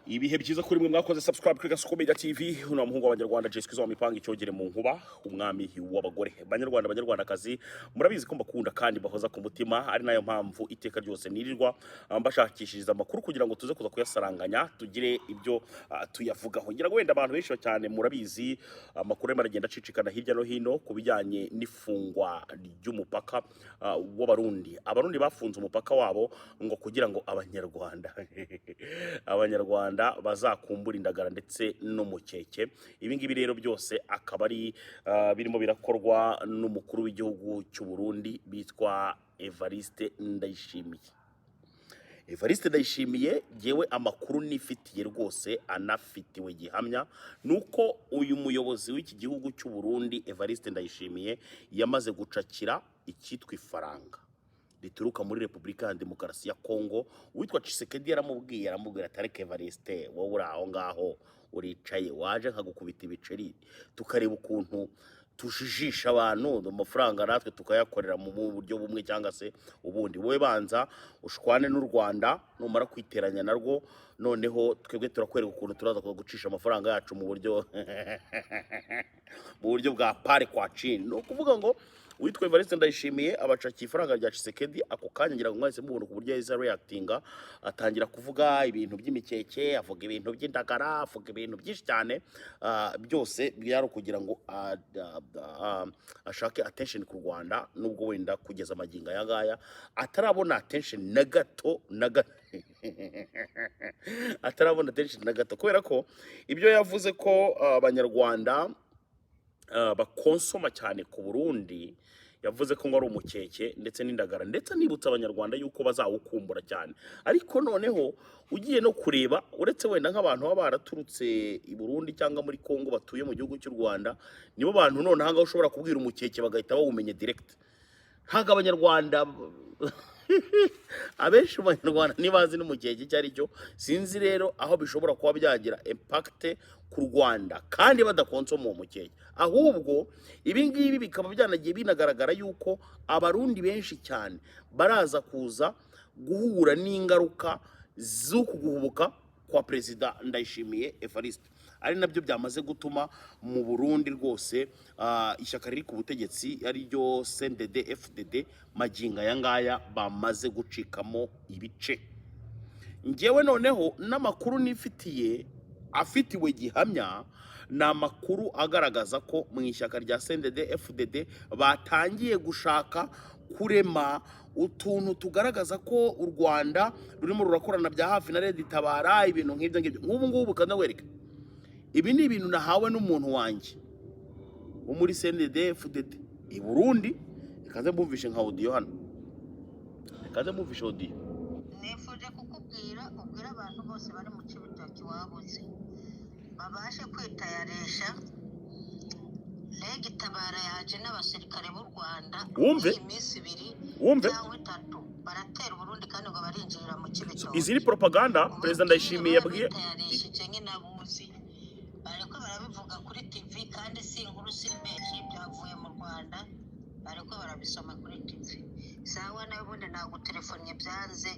Ibihe byiza kuri mwe mwakoze subscribe kuri Gasuku Media TV. Uno muhungu w'Abanyarwanda Jessica wa mipanga icyogere mu nkuba, umwami w'abagore. Banyarwanda, Banyarwandakazi, murabizi ko mbakunda kandi bahoza ku mutima, ari nayo mpamvu iteka ryose nirirwa mbashakishiriza amakuru kugira ngo tuze kuza kuyasaranganya, tugire ibyo tuyavugaho. Ngira ngo wenda abantu benshi cyane murabizi amakuru arimo aragenda acicikana hirya no hino ku bijyanye n'ifungwa ry'umupaka w'Abarundi. Abarundi bafunze umupaka wabo ngo kugira ngo Abanyarwanda bazakumbura indagara ndetse n'umukeke. Ibi ngibi rero byose akaba ari birimo birakorwa n'umukuru w'igihugu cy'u Burundi bitwa Evariste Ndayishimiye. Evariste Ndayishimiye, yewe, amakuru nifitiye rwose anafitiwe gihamya nuko uyu muyobozi w'iki gihugu cy'u Burundi Evariste Ndayishimiye yamaze gucakira icyitwa ifaranga rituruka muri Repubulika ya Demokarasi ya Kongo. Uwitwa Tshisekedi yaramubwiye, aramubwira ati: "Ariko Evariste, wowe uri aho ngaho uricaye, waje nkagukubita ibiceri tukareba ukuntu tujijisha abantu amafaranga, natwe tukayakorera mu buryo bumwe cyangwa se ubundi. Wowe banza ushwane n'u Rwanda, numara kwiteranya narwo, noneho twebwe turakwereka ukuntu turaza gucisha amafaranga yacu mu buryo bwa pare kwa chini." Ni ukuvuga ngo uwitwa Evariste Ndayishimiye abacakiye ifaranga rya Tshisekedi ako kanya. Ngira ngo mwahise mubona ku buryo yahise reactinga, atangira kuvuga ibintu by'imikeke, avuga ibintu by'indagara, avuga ibintu byinshi cyane. Byose byari ukugira ngo ashake attention ku Rwanda, nubwo wenda kugeza amagingo aya ngaya atarabona attention na gato na gato, atarabona attention na gato, kubera ko ibyo yavuze ko Abanyarwanda bakonsoma cyane ku Burundi, yavuze ko ngo ari umukeke ndetse n'indagara, ndetse anibutsa Abanyarwanda yuko bazawukumbura cyane. Ariko noneho ugiye no kureba, uretse wenda nk'abantu baba baraturutse i Burundi cyangwa muri Kongo batuye mu gihugu cy'u Rwanda, nibo bantu noneho ngaho ushobora kubwira umukeke bagahita bawumenya direct. Ntabwo Abanyarwanda, abenshi mu Banyarwanda ntibazi n'umukeke icyo ari cyo. Sinzi rero aho bishobora kuba byagira impact ku Rwanda kandi badakonsoma uwo mukeke. Ahubwo ibi ngibi bikaba byanagiye binagaragara yuko Abarundi benshi cyane baraza kuza guhura n'ingaruka z'uku guhubuka kwa Perezida Ndayishimiye Evariste, ari nabyo byamaze gutuma mu Burundi rwose ishyaka riri ku butegetsi, ari ryo CNDD FDD, magingo aya ngaya bamaze gucikamo ibice. Ngewe noneho n'amakuru nifitiye afitiwe gihamya ni amakuru agaragaza ko mu ishyaka rya CNDD FDD batangiye gushaka kurema utuntu tugaragaza ko u Rwanda rurimo rurakorana bya hafi na RED Tabara, ibintu nk'ibyo ngibyo. Nk'ubu ngubu kanawereka, ibi ni ibintu nahawe n'umuntu wanjye wo muri CNDD FDD i Burundi. Reka nze mbumvishe nka audio hano, reka nze mbumvishe audio. Nifuje kukubwira, ubwire abantu bose bari mu Cibitoki wabuze babashe kwitayarisha. RED Tabara yaje n'abasirikare b'u Rwanda. Wumve. Muri iyi minsi 2 Wumve. cyangwa 3 baratera Uburundi kandi ngo barinjirira mu Cibitoki. Izi ni propaganda Perezida Ndayishimiye yabwiye. Bitayarishije nk'inabuzi, bariko barabivuga kuri TV, kandi si inkuru, si menshi, byavuye mu Rwanda, bariko barabisoma kuri TV. Sawa, nawe ubundi nagutelefonnye byanze,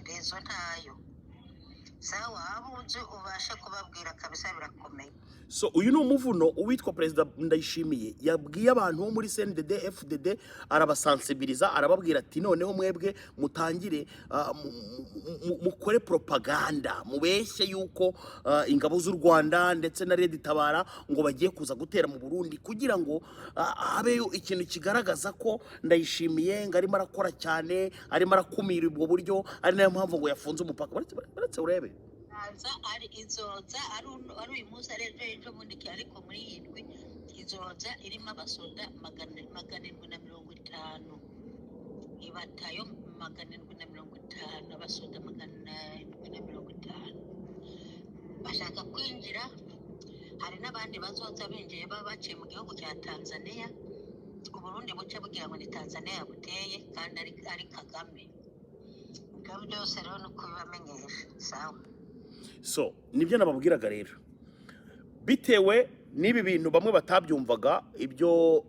réseau ntayo. Sawa, abo uzi ubashe kubabwira kabisa, birakomeye. So uyu ni umuvuno uwitwa Perezida Ndayishimiye yabwiye abantu bo muri CNDD FDD, arabasensibiliza, arababwira ati: "Noneho mwebwe mutangire mukore propaganda, mubeshye yuko ingabo z'u Rwanda ndetse na RED Tabara ngo bagiye kuza gutera mu Burundi, kugira ngo habeyo ikintu kigaragaza ko Ndayishimiye ngo arimo arakora cyane, arimo arakumira ubwo buryo, ari nayo mpamvu ngo yafunze umupaka." Baretse urebe. Aza ari izoza ari uyu munsi, ari ejo, ejo bundi, ariko muri iyi ndwi izoza irimo abasoda 750, ibatayo 750, abasoda 750 bashaka kwinjira. Hari n'abandi bazoza binjiye baba baciye mu gihugu cya Tanzania. Uburundi buce bugira ngo ni Tanzania yabuteye kandi ari Kagame. Ibyo byose rero ni ukubibamenyesha. Sawa. So nibyo nababwiraga rero, bitewe N'ibi bintu bamwe batabyumvaga, ibyo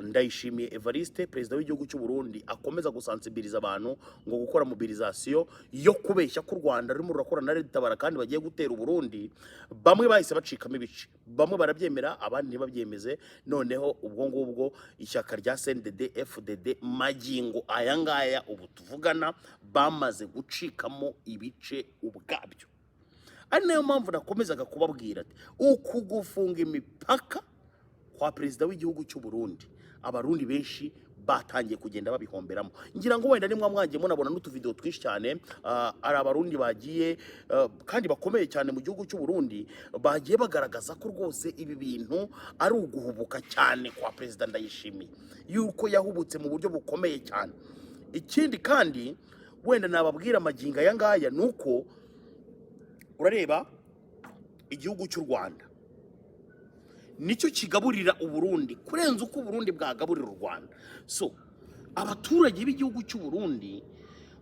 Ndayishimiye Evariste, perezida w'igihugu cy'u Burundi, akomeza gusansibiliza abantu ngo gukora mobilisation yo kubeshya ko u Rwanda rurimo rurakora na Tabara kandi bagiye gutera u Burundi, bamwe bahise bacikamo ibice, bamwe barabyemera, abandi ntibabyemeze. Noneho ubwo ngubwo ishyaka rya CNDD FDD magingo aya ngaya ubu tuvugana bamaze gucikamo ibice ubwabyo. Ari nayo mpamvu nakomezaga kubabwira ati uku gufunga imipaka kwa perezida w'igihugu cy'u Burundi, Abarundi benshi batangiye kugenda babihomberamo. Ngira ngo wenda nimwa mwagiye munabona n'utuvideo twinshi cyane, ari Abarundi bagiye, kandi bakomeye cyane mu gihugu cy'u Burundi, bagiye bagaragaza ko rwose ibi bintu ari uguhubuka cyane kwa perezida Ndayishimiye, yuko yahubutse mu buryo bukomeye cyane. Ikindi kandi wenda nababwira amagingo aya ngaya ni uko urareba igihugu cy'u Rwanda nicyo kigaburira Uburundi kurenza uko Uburundi bwagaburira u Rwanda. So abaturage b'igihugu cy'u Burundi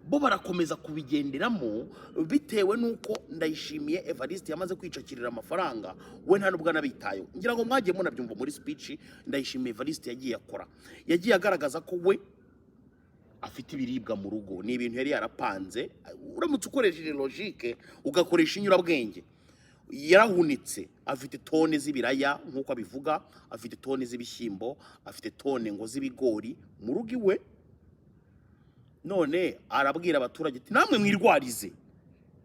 bo barakomeza kubigenderamo bitewe n'uko Ndayishimiye Evariste yamaze kwicakirira amafaranga, we nta nubwo anabitayeho. Ngira ngo mwagiye munabyumva muri speech Ndayishimiye Evariste yagiye akora, yagiye agaragaza ko we afite ibiribwa mu rugo, ni ibintu yari yarapanze. Uramutse ukoresheje logique, ugakoresha inyurabwenge, yarahunitse, afite tone z'ibiraya nk'uko abivuga, afite tone z'ibishyimbo, afite tone ngo z'ibigori mu rugo iwe. None arabwira abaturage ati namwe mwirwarize.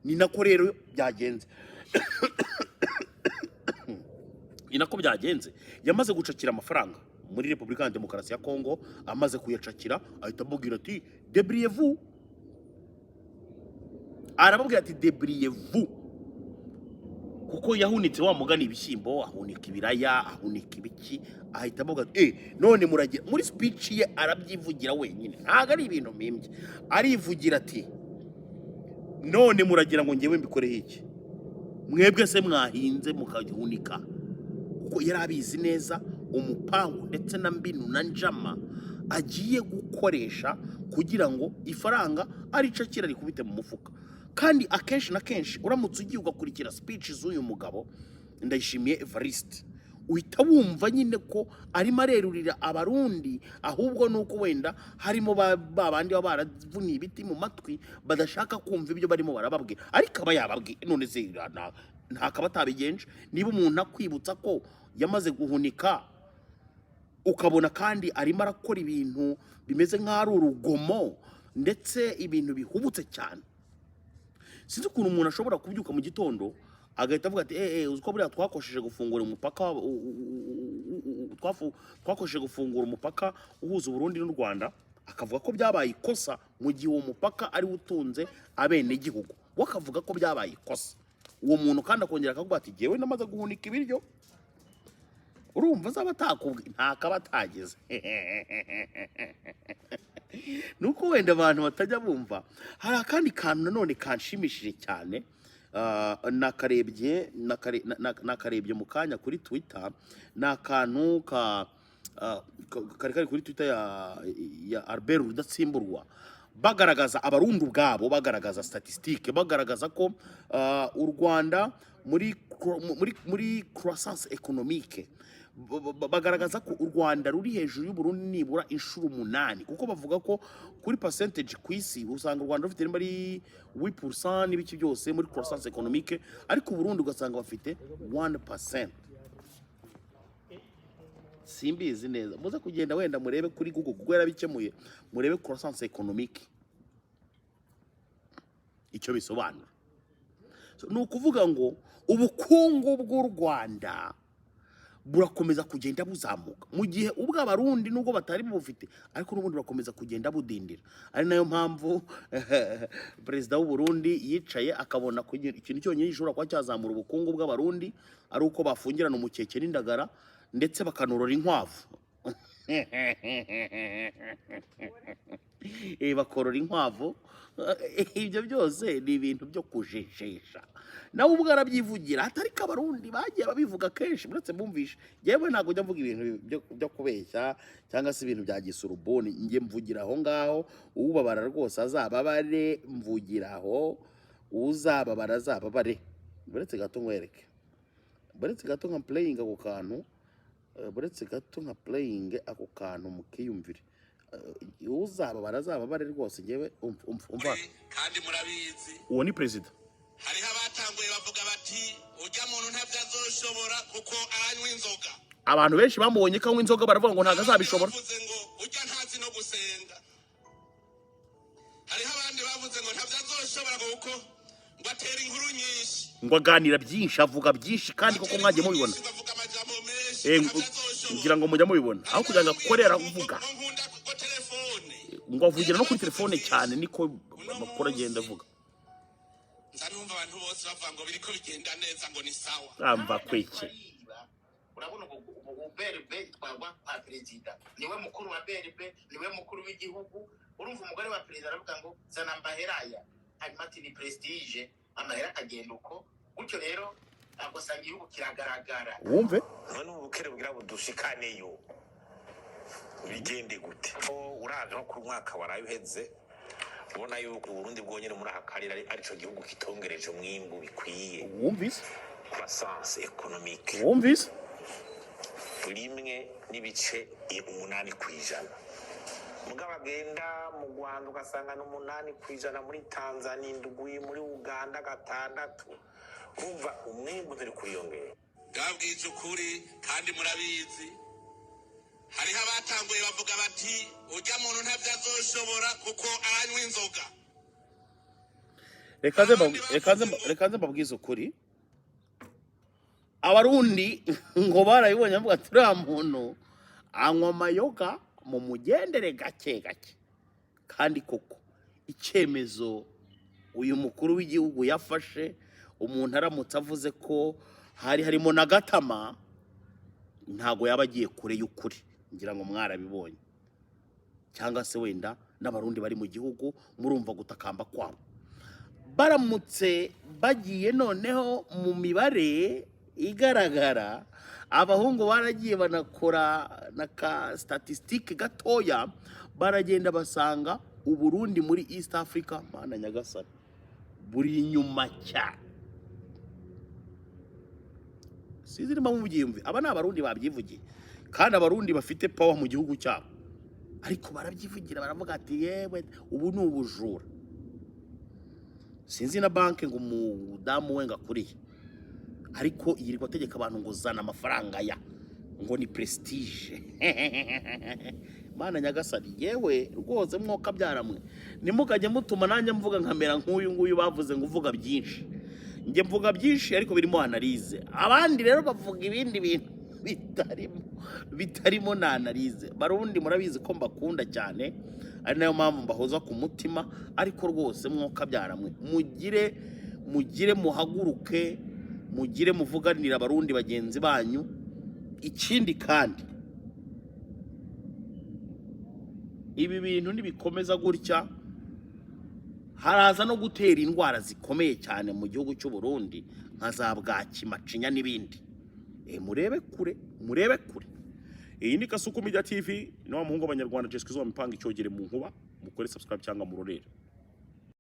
Ni nako rero byagenze, ni nako byagenze. Yamaze gucakira amafaranga muri Repubulika ya Demokarasi ya Kongo, amaze kuyacakira ahita amubwira ati débrouillez-vous, arababwira ati débrouillez-vous, kuko yahunitse wa mugani ibishyimbo, ahunika ibiraya, ahunika ibiki, ahita avuga ati none muragira. Muri speech ye arabyivugira wenyine, ntabwo ari ibintu mpimbye. Arivugira ati none muragira ngo ngewe mbikoreho iki, mwebwe se mwahinze mukahunika? Kuko yari abizi neza umupangu ndetse na mbinu na njama agiye gukoresha kugira ngo ifaranga aricakira rikubite mu mufuka. Kandi akenshi na kenshi uramutse ugiye ugakurikira speech z'uyu mugabo Ndayishimiye Evariste, uhita wumva nyine ko arimo arerurira Abarundi, ahubwo nuko wenda harimo ba bandi baba baravuniye ibiti mu matwi badashaka kumva ibyo barimo barababwira, ariko aba yababwiye. None se ntakaba atabigenje? Niba umuntu akwibutsa ko yamaze guhunika, ukabona kandi arimo arakora ibintu bimeze nk'aho ari urugomo ndetse ibintu bihubutse cyane. Sinzi ukuntu umuntu ashobora kubyuka mu gitondo agahita avuga ati uzi ko buriya twakosheje gufungura umupaka twakosheje gufungura umupaka uhuza Uburundi n'u Rwanda, akavuga ko byabaye ikosa mu gihe uwo mupaka ariwo utunze abenegihugu, we akavuga ko byabaye ikosa. Uwo muntu kandi akongera akavuga ati jyewe namaze guhunika ibiryo. Urumva azaba atakubwi ntakaba atageze. Nuko wenda abantu batajya bumva. Hari akandi kantu nanone kanshimishije cyane, nakarebye mu kanya kuri Twitter, ni akantu ka kari kari kuri Twitter ya Albert Rudatsimburwa, bagaragaza Abarundi ubwabo, bagaragaza statistique, bagaragaza ko u Rwanda muri croissance économique, bagaragaza ko u Rwanda ruri hejuru y'Uburundi nibura inshuro 8, kuko bavuga ko kuri percentage ku isi usanga u Rwanda rufite nimba ari 8% n'ibiki byose muri croissance économique, ariko Uburundi ugasanga bafite 1%. Simbizi neza, muze kugenda wenda murebe kuri Google, kuko yarabikemuye, murebe croissance économique icyo bisobanura. So, ni ukuvuga ngo ubukungu bw'u Rwanda burakomeza kugenda buzamuka, mu gihe ubwo Abarundi nubwo batari bubufite ariko n'ubundi burakomeza kugenda budindira. Ari nayo mpamvu perezida w'u Burundi yicaye akabona ko ikintu cyonyine gishobora kuba cyazamura ubukungu bw'Abarundi ari uko bafungirana umukeke n'indagara ndetse bakanorora inkwavu. Bakorora inkwavu. Ibyo byose ni ibintu byo kujijisha. Nawe ubwo arabyivugira, atari ko Abarundi bagiye babivuga kenshi. Uretse bumvishe, yewe ntabwo njya mvuga ibintu byo kubeshya cyangwa se ibintu bya gisurubuni. Njye mvugira aho ngaho, ubabara rwose azababare, mvugira aho, uzababara azababare. Uretse gato nkwereke. Buretse gato nka playing ako kantu, buretse gato nka playing ako kantu mukiyumvire. Uzababara azababare rwose. Ngewe umva, umva, umva. Kandi murabizi. Uwo ni perezida. Hariho abatanguye bavuga bati: "Ujya muntu ntabyo azoshobora kuko aranywa inzoga." Abantu benshi bamubonye ko anywa inzoga, baravuga ngo ntabwo azabishobora. Bavuze ngo: "Ujya ntazi no gusenga." Hariho abandi bavuze ngo ntabyo azoshobora kuko ngo atera inkuru nyinshi. Ngo aganira byinshi, avuga byinshi, kandi koko mwagiye mubibona. Ngo avuga amajambo menshi. Ngo ntabyo azoshobora. Ngira ngo mujya mubibona, aho kugira ngo akore aravuga. Ngo nkunda ngo telefone. Ngo avugira no kuri telefone cyane, niko amakuru agenda avuga. Nza numva abantu bose bavuga ngo biriko bigenda neza, ngo ni sawa. Amva kwiki. Urabona ubu BRB itwarwa kwa perezida, niwe mukuru wa BRB, niwe mukuru w'igihugu. Urumva umugore wa perezida aravuga ngo: "Zana amahera aya." Hanyuma ati: "Ni prestige." Amahera akagenda uko gutyo. Rero ugasanga igihugu kiragaragara. Wumve. None ubu bukere bugira budushikaneyo bigende gute? Ko uravye nko kuri mwaka waraye uheze, ubona yuko Uburundi bwonyene muri aka karere arico gihugu kitongereje umwimbu bikwiye. Wumvise? Croissance économique Wumvise? 1.8%. Mugabo agenda mu Rwanda ugasanga ni 8%, muri Tanzania 7, muri Uganda 6. Urumva umwimbu nturi kuriyongera. Ndababwiza ukuri kandi murabizi. Hariho abatanguye bavuga bati: "Ujya muntu ntabyo azoshobora kuko aranywa inzoga." Reka nze mbabwize ukuri. Abarundi ngo barabibonye, bavuga ati: "Uriya muntu anywa amayoga, mu mugendere gake gake." Kandi koko icyemezo uyu mukuru w'igihugu yafashe, umuntu aramutse avuze ko hari harimo na gatama, ntago yaba agiye kure y'ukuri. Ngira ngo mwarabibonye, cyangwa se wenda n'Abarundi bari mu gihugu murumva gutakamba kwabo. Baramutse bagiye noneho mu mibare igaragara, abahungu baragiye banakora na ka statistique gatoya, baragenda basanga Uburundi muri East Africa, Mana nyagasani, buri inyuma cyane. Sinzi niba mubyiyumve. Aba ni Abarundi babyivugiye, kandi Abarundi bafite power mu gihugu cyabo, ariko barabyivugira, baravuga ati: "Yewe, ubu ni ubujura." Sinzi na banki ngo umudamu we ngo akuriye, ariko yirirwa ategeka abantu ngo: "Zana amafaranga ya," ngo ni prestige. Mana nyagasani, yewe rwose mwoka byaramwe, ntimukajye mutuma nanjye mvuga nkamera nk'uyu nguyu bavuze ngo uvuga byinshi. Njye mvuga byinshi ariko birimo analyse. Abandi rero bavuga ibindi bintu bitarimo na analyse. Barundi, murabizi ko mbakunda cyane, ari nayo mpamvu mbahoza ku mutima. Ariko rwose mwoka byaramwe, mugire muhaguruke, mugire muvuganire Abarundi bagenzi banyu. Ikindi kandi, ibi bintu nibikomeza gutya, haraza no gutera indwara zikomeye cyane mu gihugu cy'u Burundi, nka za bwaki, macinya n'ibindi. Murebe kure, murebe kure. Iyi ni Kasuku Media TV, ni wa muhungu w'Abanyarwanda Jessica Izuba, mipanga icyogere mu nkuba. Mukore subscribe cyangwa murorere.